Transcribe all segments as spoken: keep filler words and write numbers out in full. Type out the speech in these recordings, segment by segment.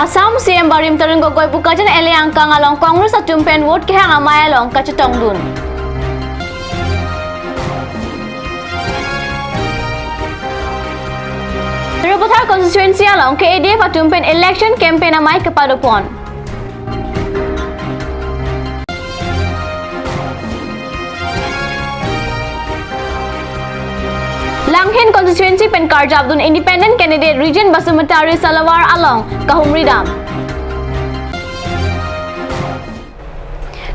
Assam C M barim Tarun Gogoi Bokajan L A angkang along Congress atum pen vote kehang amei along kachetongdun. Sarupathar constituency along K A D F atum pen election campaign amei kepadopon. Langhin constituency pen karjapdun independent candidate Rijen Basumatary Salawar along kahumridam.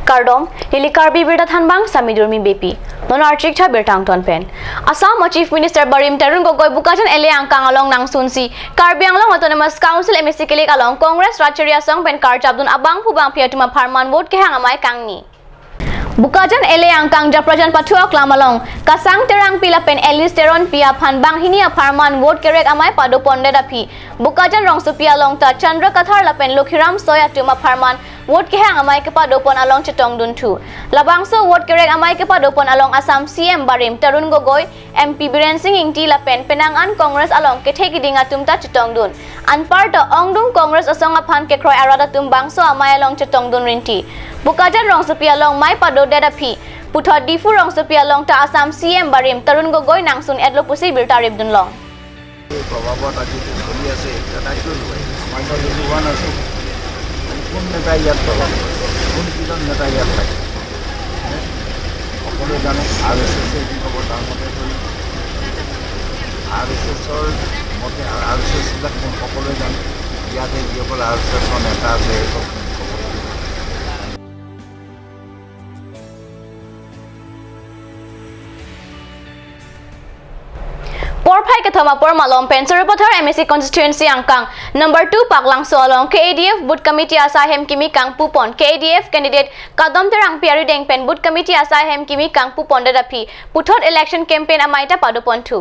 Kardom, neli Karbi Birta Thanbang, Sami Durmi Beypi. Non archik tha birta angton pen. Assam Chief Minister barim Tarun Gogoi Bokajan L A angkang along nangsunsi Karbi Anglong Autonomous Council M A C kelek along Congress rat chari asong pen karjapdun abangphu bangphi atum apharman vote kehang amei kangni. Bokajan L A angkang Japrajan pathu aklam along Kasang Terangpi lapen Alice Teronpi aphan banghini apharman vote kerek amei padopondet aphi Bokajan rongsopi along ta Chandra Kathar lapen Lokhiram Soi atum apharman vote kehang amei kepadopon along chetongdunthu. Labangso vote kerek amei kepadopon along Assam C M barim Tarun Gogoi, M P Biren Singh Ingti lapen penang an Congress along kethe kiding atum ta chetongdun. Anparta ongdung Congress asong aphan kekroi arat atum bangso amei along chetongdun rinti. Bokajan rongsopi along mei padodet aphi puthot Diphu rongsopi along ta Assam C M barim Tarun Gogoi nangsun-etlo pusi birta ripdunlong. প্ৰভাৱত আজি চলি আছে, এটা দায়িত্ব লয়। আমাৰ ইয়াত যদি হোৱা নাছিল, কোন নেতা ইয়াত পাব? কোন কিজন নেতা ইয়াত থাকে? হে? সকলোৱে জানে, আৰ এছ এছে যি ক'ব তাৰ মতে কৰিম। আৰ এছ এছৰ মতে, আৰ এছ এছবিলাক কোন সকলোৱে জানে। ইয়াতে যিসকল আৰ এছ এছৰ নেতা আছে, সেইসকল সকলোৱে জানে। Porphai kethom apor malom pen Sarupathar M A C constituency angkang number two Paklangso along K A D F booth committee asai hem kimi kangpupon, K A D F candidate Kadom Terangpi arideng pen booth committee asai hem kimi kangpupondet aphi puthot election campaign amei ta padoponthu.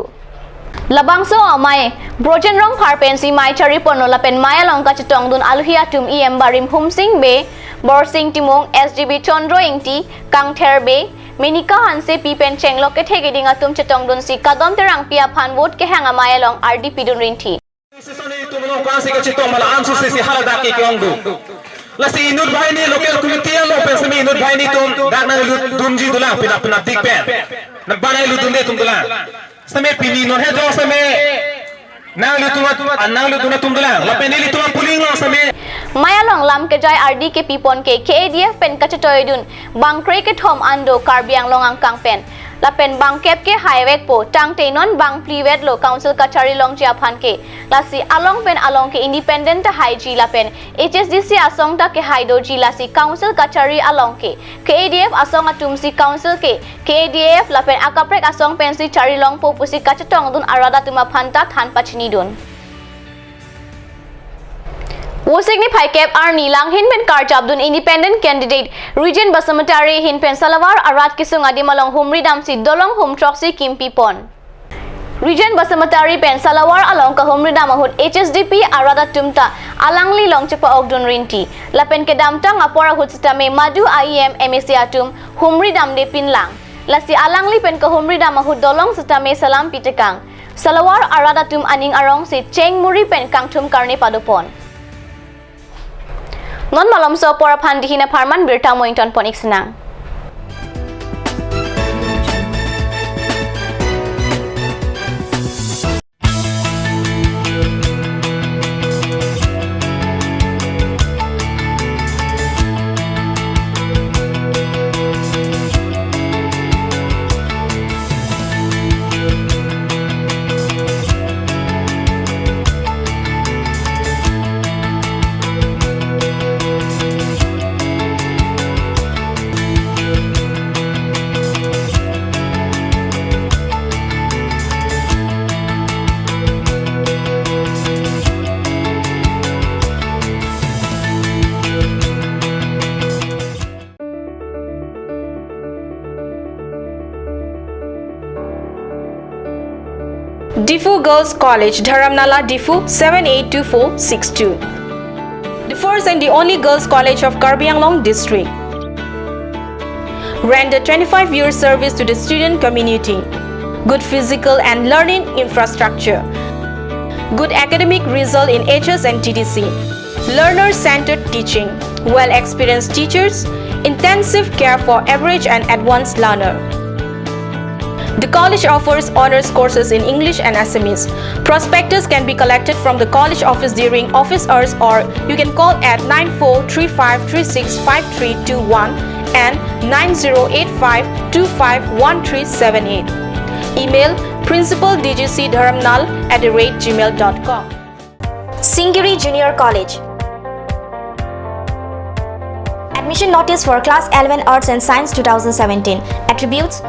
Labangso amei Brojen Rongphar pensi mei chariponlo lapen mei along kachetongdun aluhi atum E M barim Humsing Bey, Borsing Timung, S G B Chandra Ingti, Kangther Bey, Menika Hansepi pen chenglok kethe kiding atum chetongdunsi Kadom Terangpi aphan vote kehang amei along ardi pidun rinti. Session itum along kangsi kachetong mala ansu sesi hala dak ke-ongdung. Lasi inut banghini local committee along pen semi inut banghini atum dak nanglut dunji dolang, pina pina dik pen. Nang banai lut dunde atum dolang. Semi pini non he dong semi nanglut dun, ah, nanglut dun atum dolang. Lapen nelitum puling long semi. Mei along lam kejai ardi kepipon ke K A D F pen kachetoidun bangkre kethom an do Karbi Anglong angkang pen. Lapen bangkep ke haivekpo, tangte non bangphli vetlo council kachari longji aphan ke. Lasi along pen along ke independent ta haiji lapen H S D C asong ta kehai doji, lasi council kachari along ke K A D F asong atumsi council ke K A D F lapen akaprek asong pensi chari longpo pusi kachetongdun arat atum aphan ta than pachinidun. Vosik niphai kep arni langhin pen karjapdun independent candidate Rijen Basumatary ahin pen Salawar arat kesung adim along humridamsi dolong hum throksi kimpipon. Rijen Basumatary pen Salawar along kahumridam ahut H S D P arat atum ta alanglilong chepa-okdun rinti. Lapen kedamtang apor ahut sitame madu a E M M A C atum humridamde pinlang. Lasi alangli pen kahumridam ahut dolong sitame salam pitekang. Salawar arat atum aning arongsi cheng muri pen kangthum karne padopon. Non malomso apor aphan dihin apharman birta mo ingtonpon-ik sinang. Diphu Girls College, Dharamnala, Diphu, seven eight two four six two. The first and the only girls' college of Karbi Anglong district. Render twenty-five years service to the student community. Good physical and learning infrastructure. Good academic result in H S and T D C. Learner-centered teaching, well-experienced teachers, intensive care for average and advanced learner. The college offers honors courses in English and Assamese. Prospectus can be collected from the college office during office hours, or you can call at nine four three five three six five three two one and nine zero eight five two five one three seven eight. Email principal D G C dharamnal at the rate gmail dot com. Singiri Junior College. Admission notice for class eleven Arts and Science two thousand seventeen. Attributes: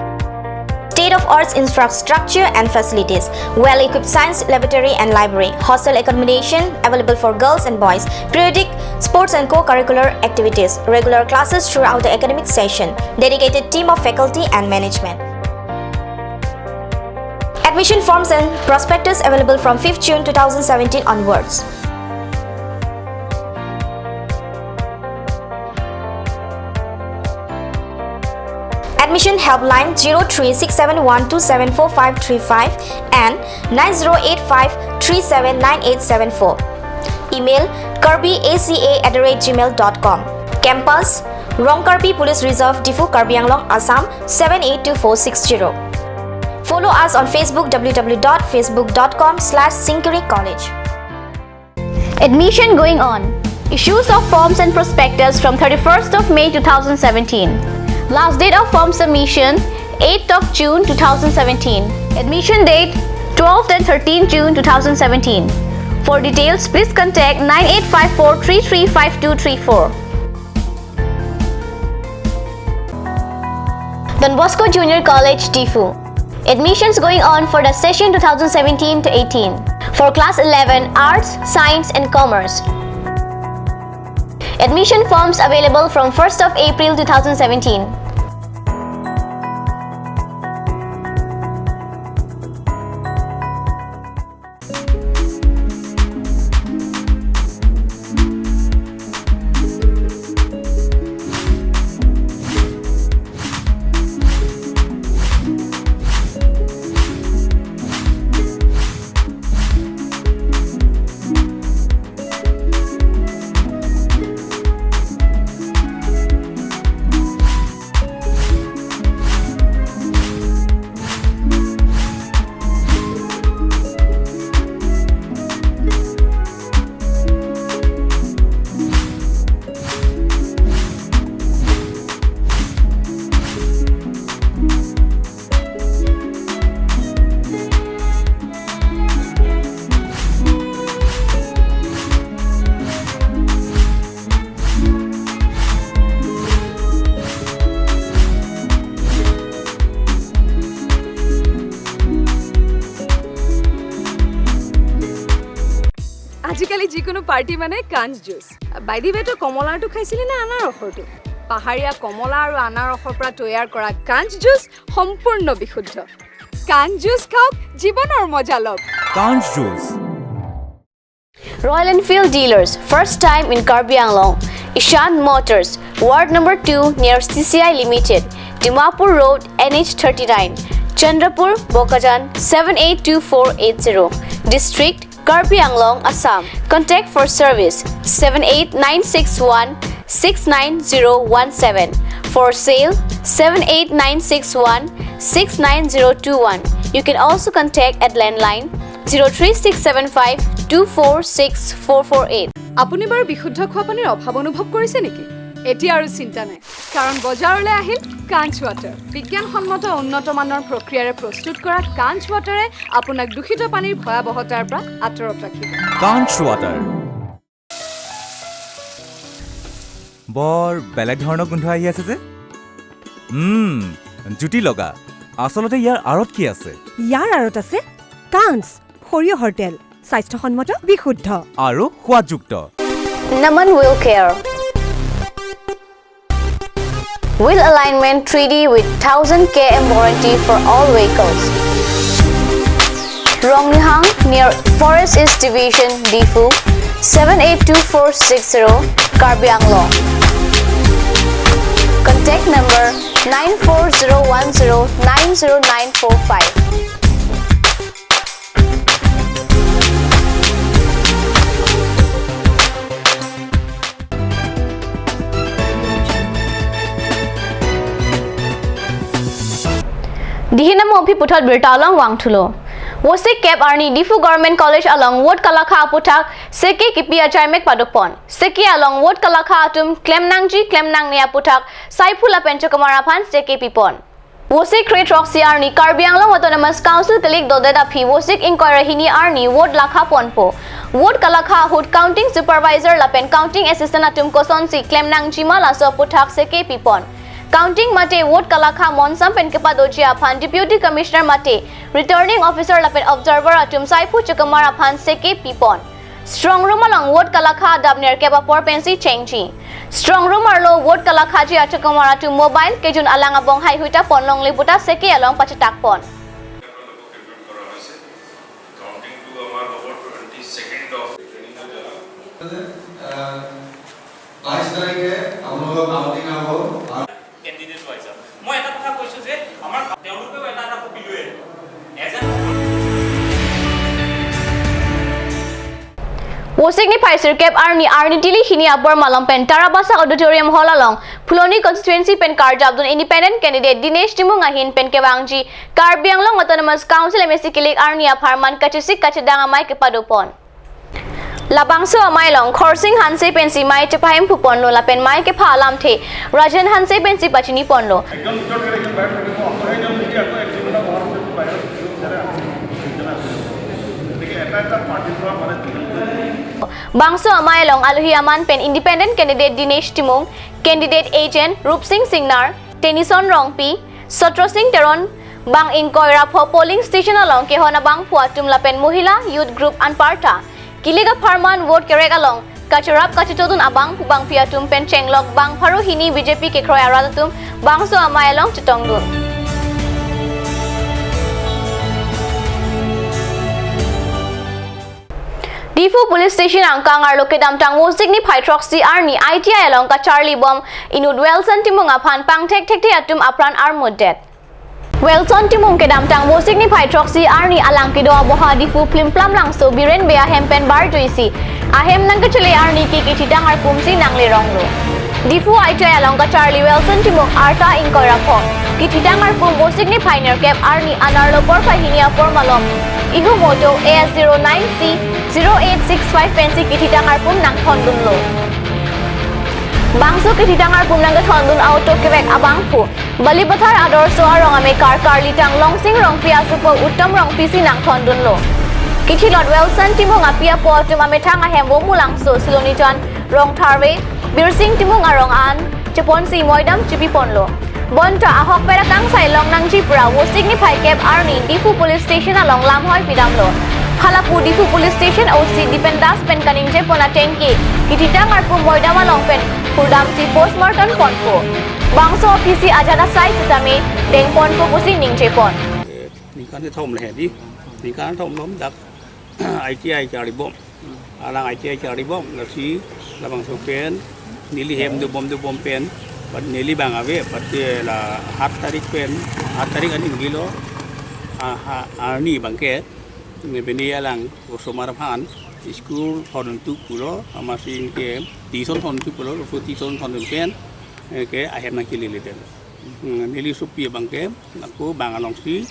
state of arts infrastructure and facilities, well-equipped science laboratory and library, hostel accommodation available for girls and boys, periodic sports and co-curricular activities, regular classes throughout the academic session, dedicated team of faculty and management. Admission forms and prospectus available from fifth June two thousand seventeen onwards. Admission helpline zero three six seven one two seven four five three five and nine zero eight five three seven nine eight seven four. Email karbi A C A at the rate gmail dot com. Campus: Rongkarpi Police Reserve, Diphu, Karbi Anglong, Assam seven eight two four six zero. Follow us on Facebook, w w w dot facebook dot com slash singiri college. Admission going on. Issues of forms and prospectus from thirty-first of May two thousand seventeen. Last date of form submission, eighth of June two thousand seventeen. Admission date, twelfth and thirteenth June two thousand seventeen. For details, please contact nine eight five four three three five two three four. Don Bosco Junior College, Diphu. Admissions going on for the session two thousand seventeen to eighteen for class eleven Arts, Science and Commerce. Admission forms available from first of April two thousand seventeen. আজিকালি যিকোনো পাৰ্টি মানে কাঞ্চ juice. By the ৱে, তই কমলাৰটো খাইছিলি নে আনাৰসৰটো? পাহাৰীয়া কমলা আৰু আনাৰসৰ পৰা তৈয়াৰ কৰা কাঞ্চ জুচ সম্পূৰ্ণ বিশুদ্ধ। কাঞ্চ জুচ খাওক, জীৱনৰ মজা লওক। Kanch juice. Royal Enfield Dealers, first time in Karbi Anglong. Ishan Motors, Ward number two near C C I Limited, Dimapur Road, N H thirty-nine, Chandrapur, Bokajan, seven eight two four eight zero. District, Karbi Anglong, Assam. Contact for service, seven eight nine six one six nine zero one seven. For sale, seven eight nine six one six nine zero two one. You can also contact at landline zero three six seven five two four six four four eight. আপুনি বাৰু বিশুদ্ধ খোৱা পানীৰ অভাৱ অনুভৱ কৰিছে নেকি? এতিয়া আৰু চিন্তা নাই, কাৰণ বজাৰলৈ আহিল কাঞ্চ ৱাটাৰ। বিজ্ঞানসন্মত উন্নত মানৰ প্ৰক্ৰিয়াৰে প্ৰস্তুত কৰা কাঞ্চ ৱাটাৰে আপোনাক দূষিত পানীৰ ভয়াৱহতাৰ পৰা আঁতৰত ৰাখিব। Kanch water. বৰ বেলেগ ধৰণৰ গোন্ধ আহি আছে যে। উম, জুতি লগা। আচলতে ইয়াৰ আঁৰত কি আছে? ইয়াৰ আঁৰত আছে কাঞ্চ সৰিয়হৰ তেল, স্বাস্থ্যসন্মত, বিশুদ্ধ আৰু সোৱাদযুক্ত। Naman Wheel Care. Wheel alignment three D with thousand K M warranty for all vehicles. Rongnihang near Forest East Division, Diphu, seven eight two four six zero, Karbi Anglong. Contact number nine four zero one zero nine zero nine four five. Dihinamo aphi puthot birta along vangthulo. Vosik kep arni Diphu Government College along vote kalakha aputhak seke kipi achaimek padopon. Seke along vote kalakha atum klem nangji klem nangne aputhak saiphu lapen chokomar aphan seke pipon. Vosik kre throksi arni Karbi Anglong Autonomous Council kelik dodet aphi vosik ingkoi ra hini arni vote lakha ponpo. Vote kalakha ahut counting supervisor lapen counting assistant atum kosonsi klem nangji ma laso aputhak seke pipon. Counting mate vote kalakha monsam pen kepadoji aphan Deputy Commissioner mate Returning Officer lapen observer atum saiphu chokomar aphan seke pipon. Strong room along vote kalakha adap nerkep apor pensi chengji. Strong room arlo vote kalakhaji achokomar atum mobile kejun alang abong haihui ta ponlongle puta seke along pachetak pon. কাউণ্টিংটো আমাৰ হ'ব twenty second of. বাইছ তাৰিখে আপোনালোকৰ কাউণ্টিং হ'ব। Candidate wise. মই এটা কথা কৈছো যে আমাৰ তেওঁলোকেও এটা এটা কপি লৈ আহিব। As a Vosik niphai sirkep arni arni tili hini apor malom pen Tarabasa Auditorium Hall along Phuloni constituency pen karjapdun independent candidate Dinesh Timung ahin pen kevangji Karbi Anglong Autonomous Council M A C kelik arni apharman kachesik kachedang amei kepadopon. Labangso amei along Khorsing Hanse pensi mei chepahem phuponlo lapen mei kepha alamthe Rajen Hanse pensi pachiniponlo. একদম ভিতৰত গৈ একদম বাহিৰত থাকিব, আকৌ একদম যদি আকৌ এক দুই ঘণ্টা বহাৰ পিছত বাহিৰত থাকিব বিচাৰে, আপুনি দুইজনে আছে। গতিকে এটা এটা পাৰ্টিৰ পৰা মানে যিমান Bangso amei along alohi aman pen independent candidate Dinesh Timung, candidate agent Rupsing Singnar, Tenison Rongpi, Sotro Sing Teron, bang ingkoi ra pho polling station along kehon abangphu atum lapen Mohila Youth Group anparta kilik apharman vote kerek along kachorap kachetodun abangphu bangphi atum pen chenglok bang pharo hini B J P kekroi arat atum bangso amei along chetongdun. Diphu Police Station angkang arlo kedamtang Vosik niphai throksi arni I T I along kacharli bom inut Wilson Timung aphan pangthek thekthe atum apran armutdet. Wilson Timung kedamtang Vosik niphai throksi arni alang kedo aboha Diphu Plimplam Langso Biren Bey ahem pen barjuisi ahem nangkechele arni ke kithitang arpumsi nangle ronglo. Diphu I T I along kacharli Wilson Timung arta ingkoi ra pho. Kithitang arpum Vosik niphai nerkep arni anerlo porphai hini apor malom ihum auto A S zero nine C zero eight six five pensi kithitang arpum nangthondunlo. Bangso kithitang arpum nangkethondun auto kevek abangphu Balipathar Adorso arong amekar karlitang Longsing Rongpi asopo Uttom Rongpi si nangthondunlo. Kithilot Wilson Timung api apo atum amethang ahem Vomu Langso, Silonijan Rongtharve, Birsing Timung arong an cheponsi moidam chipiponlo. Bonta ahokpet akangsai long nangji pura Vosik niphai kep arni Diphu Police Station along lamhoi pidamlo. Halapu Diphu Police Station O C Dipen Das pen kaningjepon ateng ke kithitang arpum moidam along pen hurdamsi postmortem ponpo. Bangso aphisi ajat asai sitame dengponpo pusi ningjepon. Ningkan kethom le hedi, ningkan thom lom dak I T I charli bom. Alang I T I charli bom, lasi labangso pen neli hem dobom dobom pen, pat neli bang ave, pat la hat tarik pen, hat tarik ani gilo, a, ha, ani bangke, ne bini alang osomar aphan school thondun tu pulo, amatsi ke tuition thondun tu pulo, so tuition thondun pen, eh, ke ahem nangkilili den. Hmm, neli sopi abangke, ako bang alongsi,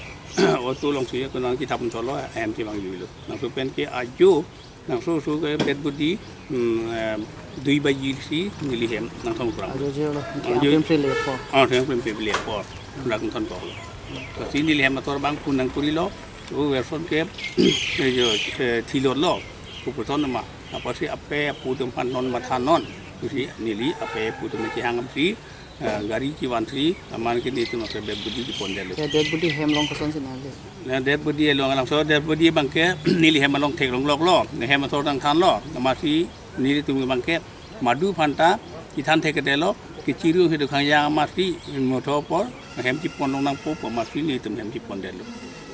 auto alongsi, ako nangkithap tholo, ahem ke bang yulo. Nangso pen ke ajo, nangso so ke bed budi, hmm, eh, dui baji si neli hem, nangthon kurang. Ajo je lo, Ajo. Ajo prim prim le po. Ah, ajo prim prim le po. Kurang thon ko. Lasi neli hem ator bang phone nangkurilo, o Wilson ke, eh, jo, eh, thilotlo, koputhon ma, apotsi ape apo atum aphan non mathanon, lasi neli ape apo atum kehang si, eh, gari kevansi, aman ke netum ke bed budi kepondetlo. Ya, dead body hem along kosonsi nangle? Na dead body along alangso, dead body abangke neli hem along theklong loklo, ne hem ator nangthanlo, amatsi nelitum abangke madu aphanta kethan thekthelo, kechiri kedo khangjang amatsi motho apor hem chepon long nangpo pu amatsi netum hem chepondetlo.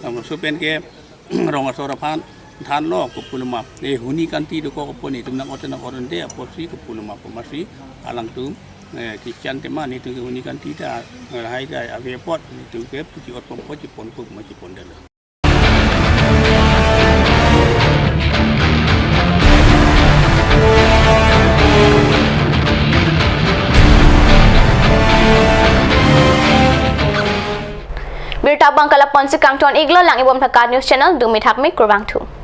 Alangso pen ke rong asor aphan thanlo kopuloma, eh, huni kanti dokok apot netum nang-ot nang-ot de apotsi kopuloma pu amatsi alangtum, eh, kechan tema netum ke huni kanti ta, eh, lahai ta ave apot netum ke puji ot pom apot cheponpo pu amat chepondetlo. Birta abang ke lapu-ansi kangton-iklo, lang-ibom Thakat News Channel, dumi thakmi, kurvangthu.